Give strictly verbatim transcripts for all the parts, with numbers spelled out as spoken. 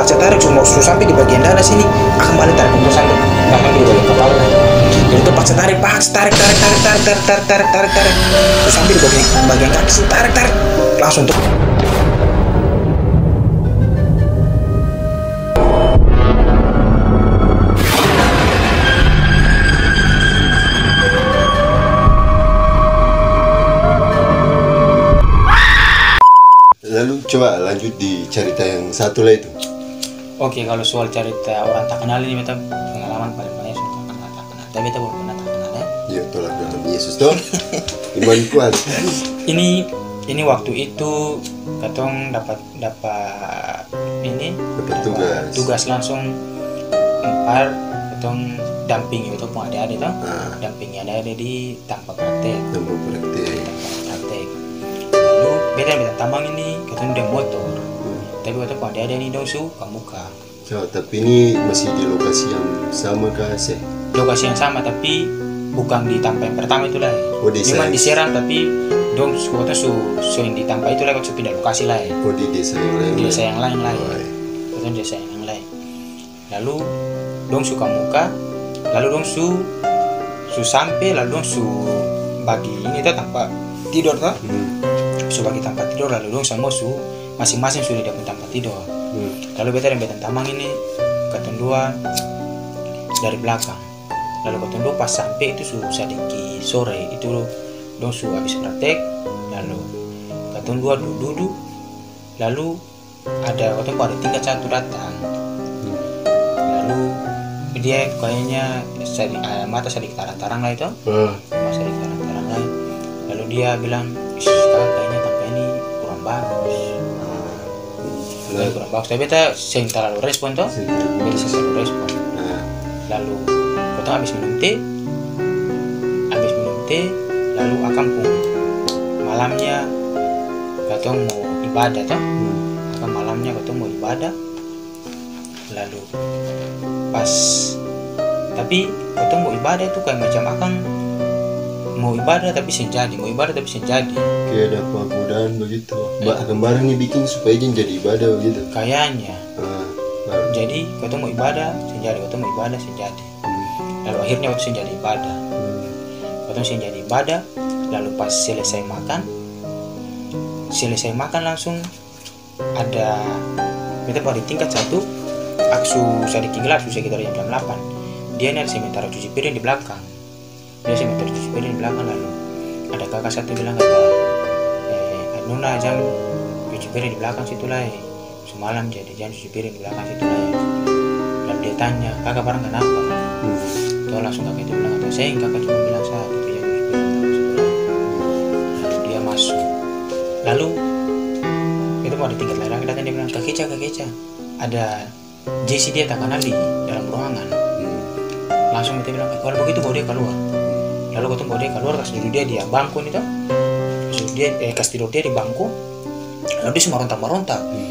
Saya tarik, su mau, su sampe di bagian dada sini, akang bale tarik pung sampe, bahkan di bagian kapala. Jadi itu paksa tarik, paksa tarik, tarik, tarik. Su sampe di bagian, bagian kaki sini, tarik, tarik. Langsung tuh. Lalu coba lanjut di carita yang satu lai tu. Oke, kalau soal carita orang takanal ini, beta pengalaman paling banyak soal takanal, takanal. Tapi beta belum pernah takanal, ya. Iya, tolak dalam Yesus, toh. Iman kuat. Ini, ini waktu itu katong dapat, dapat ini, dapat dapat tugas. Tugas langsung par katong dampingi katong pung ade-ade, toh. Ah. Dampingi ade-ade di tampa praktek. Tampa praktek. Tampa praktek. Lalu, beta deng beta tamang ini, katong deng motor. Hmm. Tapi katong pung ade-ade ini dong su kamuka. Oh, tapi ini masih di lokasi yang sama ka, seng? Lokasi yang sama, tapi bukang di tampa yang pertama itu lai. Oh, di Serang. Memang di Serang, tapi dong su, katong su, su yang di tampa itu lai, katong su pinda lokasi lai. Oh, di desa yang lain lai? Desa yang lain lai. Oh, iya. Katong desa yang lain lai. Lalu dong su kamuka, lalu dong su, su sampe, lalu dong su bagi ini to, tampa tidor to. Hmm. Su bagi tampa tidor, lalu dong samua su masing-masing su di dia pung tampa tidor. Hmm. Lalu beta deng beta tamang ini, katong dua dari blakang. Lalu katong dua pas sampe itu su sadiki sore, itu dong su abis praktek, lalu katong dua dudu-dudu, lalu ada katong pung ade tingkat satu datang. Hmm. Lalu dia kayaknya sadi-, ah, mata sadiki tarang-tarang lai to. Hmm. Mata sadiki tarang-tarang lai. Lalu dia bilang, "Ih, kaka, kayaknya tampa ini kurang bagus." Ah. Kayaknya kurang bagus. Tapi beta seng talalu respon to. Seng talalu. Beta seng talalu respon. Ah. Lalu katong abis minum te, abis minum te, lalu akang pung malamnya katong mo ibadah to. Hmm. Akang malamnya katong mo ibadah, lalu pas, tapi katong mo ibadah itu kaya macam akang mo ibadah tapi seng jadi, mo ibadah tapi seng jadi. Kaya ada penggodaan begitu. Ba-, akang barang ni biking supaya jang jadi ibadah begitu. Kayanya. Ah, baru. Jadi, katong mo ibadah, seng jadi, katong mo ibadah, seng jadi. Hmm. Lalu akhirnya katong seng jadi ibadah. Hmm. Katong seng jadi ibadah, lalu pas selesai makan, selesai makan langsung ada, beta pung ade tingkat satu, ak-, su sadiki gelap, su sekitar jam, jam delapan. Dia ni ada sementara cuci piring di blakang. Dia seng batul cuci piring di blakang, lalu ada kaka satu bilang kata, "Eh, Nona, jang cuci piring di blakang situ lai. Su malam jadi, jang cuci piring di blakang situ lai." Lalu dia tanya, "Kaka barang kanapa?" Hmm. To langsung kaka itu bilang kata, "Seng, kaka cuma bilang sa, tapi jang cuci piring di blakang situ lai." Lalu dia maso. Lalu, itu mau ada tingkat laki-laki datang, dia bilang, "Kak Eca, Kak Eca, ada Jesse dia takanal di dalam ruangan." Hmm. Langsung beta bilang, "Eh, kalo bagitu bawa dia kaluar." Hmm. Lalu katong bawa dia kaluar, kas dudu dia di bangku ni to. Kas dudu dia, eh, kas tidor dia di bangku. Lalu dia su marontak-marontak. Hmm.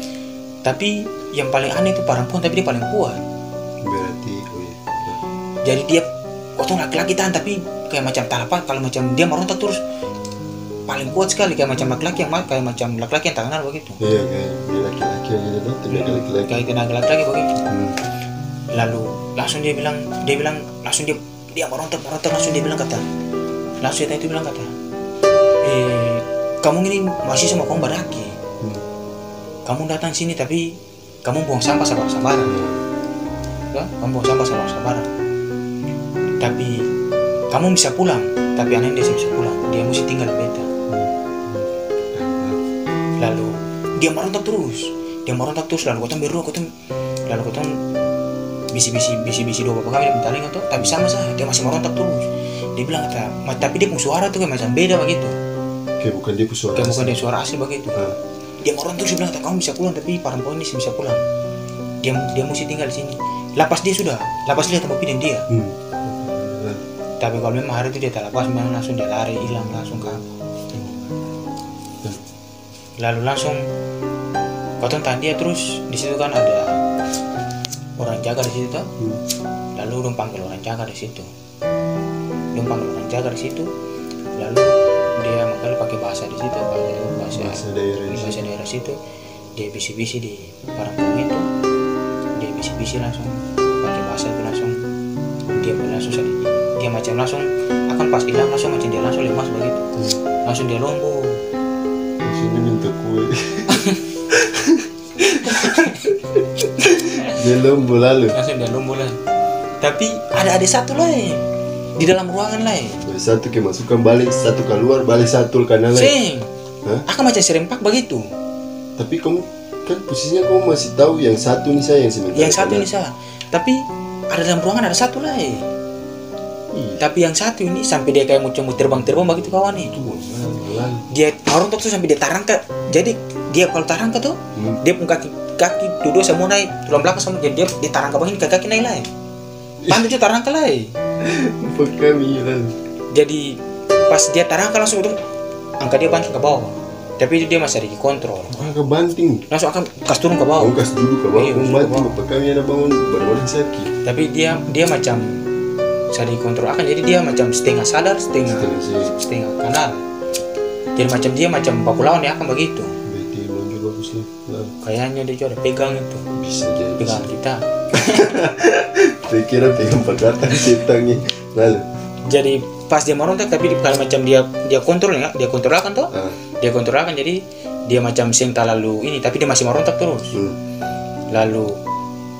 Tapi yang paling aneh itu parampuan, tapi dia paling kuat. Berarti, oh iya. Jadi dia, katong laki-laki tahan, tapi kaya macam talapa, kalo macam dia marontak terus, paling kuat skali, kaya macam laki-laki yang ma-, kaya macam laki-laki yang takanal bagitu. Iya, kaya di laki-laki gitu tuh, tenaga laki-laki. Kaya tenaga laki-laki bagitu. Hmm. Lalu langsung dia bilang, dia bilang, langsung dia, dia marontak, marontak, langsung dia bilang kata, langsung dia itu bilang kata, "Eh, kamong ini mahasiswa, kamong badaki. Hmm. Kamong datang sini tapi kamong buang sampah sabarang-sabarang. Iya. Ka? Kamong buang sampah sabarang-sabarang. Tapi kamong bisa pulang, tapi ana ini dia seng bisa pulang, dia musti tinggal di beta." Lalu dia marontak trus, dia marontak trus, lalu katong berdua, katong, lalu katong bisi-bisi, bisi-bisi dua bapa kami dia pung talinga to, tapi sama sa, dia masih marontak trus. Dia bilang kata, ma-, tapi dia pung suara tu kaya macam beda bagitu. Kaya bukan dia pung suara asli. Kaya bukan dia suara asli bagitu. Ah. Dia marontak trus, dia bilang kata, "Kamong bisa pulang, tapi parampuan ini seng bisa pulang." Dia, dia musti tinggal di sini. Lapas dia sudah, lapas dia tampa pi deng dia. Hmm. Tapi kalo memang hari itu dia talapas, memang langsung dia lari, ilang langsung ka apa. Hmm. Lalu langsung katong tahan dia trus, di situ kan ada orang jaga di situ to. Hmm. Lalu dong panggel orang jaga di situ. Dong panggel orang jaga di situ, lalu dia mangkali pake bahasa di situ, bahasa, bahasa, bahasa daerah di situ. Bahasa daerah situ. Dia bisi-bisi di parampuang itu. Dia langsung pake bahasa itu langsung, dia pun langsung sadiki, dia macam langsung, akang pas ilang langsung macam dia langsung lemas bagitu. Hmm. Langsung dia lombo. Maksudnya minta kue. Dia lombo lalu. Langsung dia lombo lalu. Tapi ada ade satu lai di dalam ruangan lai. Satu kemasukan bale, satu kaluar, bale satu kanal lai. Seng. Hah? Akang macam serempak bagitu. Tapi kamu, kan posisinya kamu masih tahu yang satu ni sa, yang sementara. Yang satu ni sa. Tapi ada dalam ruangan ada satu lai. Ih. Tapi yang satu ini sampe dia kaya macam mo terbang-terbang bagitu kawan ni. Itu buang, buang, buang. Dia marontok tu sampe dia tarangka. Jadi dia kalo tarangka tu, hmm, dia pung kaki, kaki dua-dua samua nae, tulang balakang samua. Jadi dia, dia tarangka bagini, kaki, kaki nae lai. Pantat jua tarangka lai. Pekami lalu. Jadi pas dia tarangka langsung dong angka dia banting ka bawa. Tapi itu dia masih sadiki kontrol. Angka banting. Langsung akang kas turun ka bawa. Oh, kas dudu ka bawa. Iya, oh, kas dudu ka bawa. Banting, pekami ada bangun, baru orang saki. Tapi dia, dia macam sadiki kontrol akang, jadi dia macam stenga sadar, stenga, stenga sadar, stenga kanal. Jadi macam dia macam baku lawan deng akang bagitu. Berarti emang jua bagus ni. Kayanya dia jua ada pegang itu. Bisa jadi. Pegang kita. Saya kira pegang padatan setang ni. Lalu? Jadi pas dia marontak, tapi kalo macam dia, dia kontrol ya, dia kontrol akang to. Ah. Dia kontrol akang, jadi dia macam seng talalu ini, tapi dia masih marontak terus. Hmm. Lalu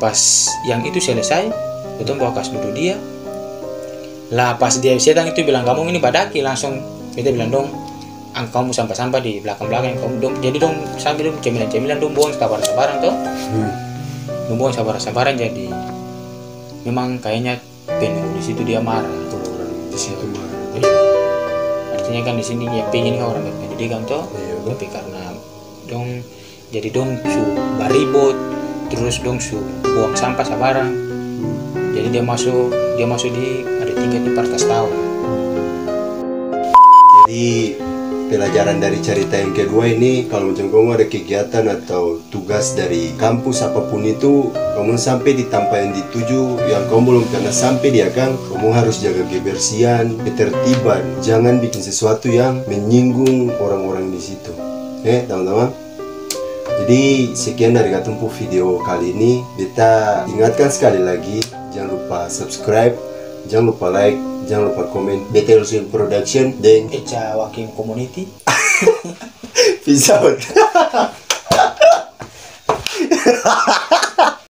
pas yang itu selesai, katong bawa kas dudu dia. Lah pas dia setang itu bilang, "Kamong ini badaki," langsung beta bilang, "Dong, ang kamu sampa-sampa di blakang-blakang kamu dong." Jadi dong sampe dong cemilan-cemilan dong buang sabarang-sabarang to. Hmm. Dong buang sabarang-sabarang, jadi memang kayanya penunggu di situ dia marah. Orang-orang di situ marah. Iya. Artinya kan di sini dia pengen kan orang berpendidikan to. Iya, betul. Tapi karna dong, jadi dong su baribut, terus dong su buang sampah sabarang. Hmm. Jadi dia maso, dia maso di ada tingkat di par kas tau. Jadi, pelajaran dari carita yang kedua ini, kalo macam kamu ada kegiatan atau tugas dari kampus apapun itu, kamu sampe di tampa yang dituju, yang kamu belum pernah sampe di akang, kamu harus jaga kebersihan, ketertiban. Jangan bikin sesuatu yang menyinggung orang-orang di situ. Eh, tamang-tamang? Jadi, sekian dari katong pung video kali ini. Beta ingatkan sekali lagi, jang lupa subscribe, jang lupa like, jang lupa komen. Beta Elson Production deng Eca Wakim Community. Peace out.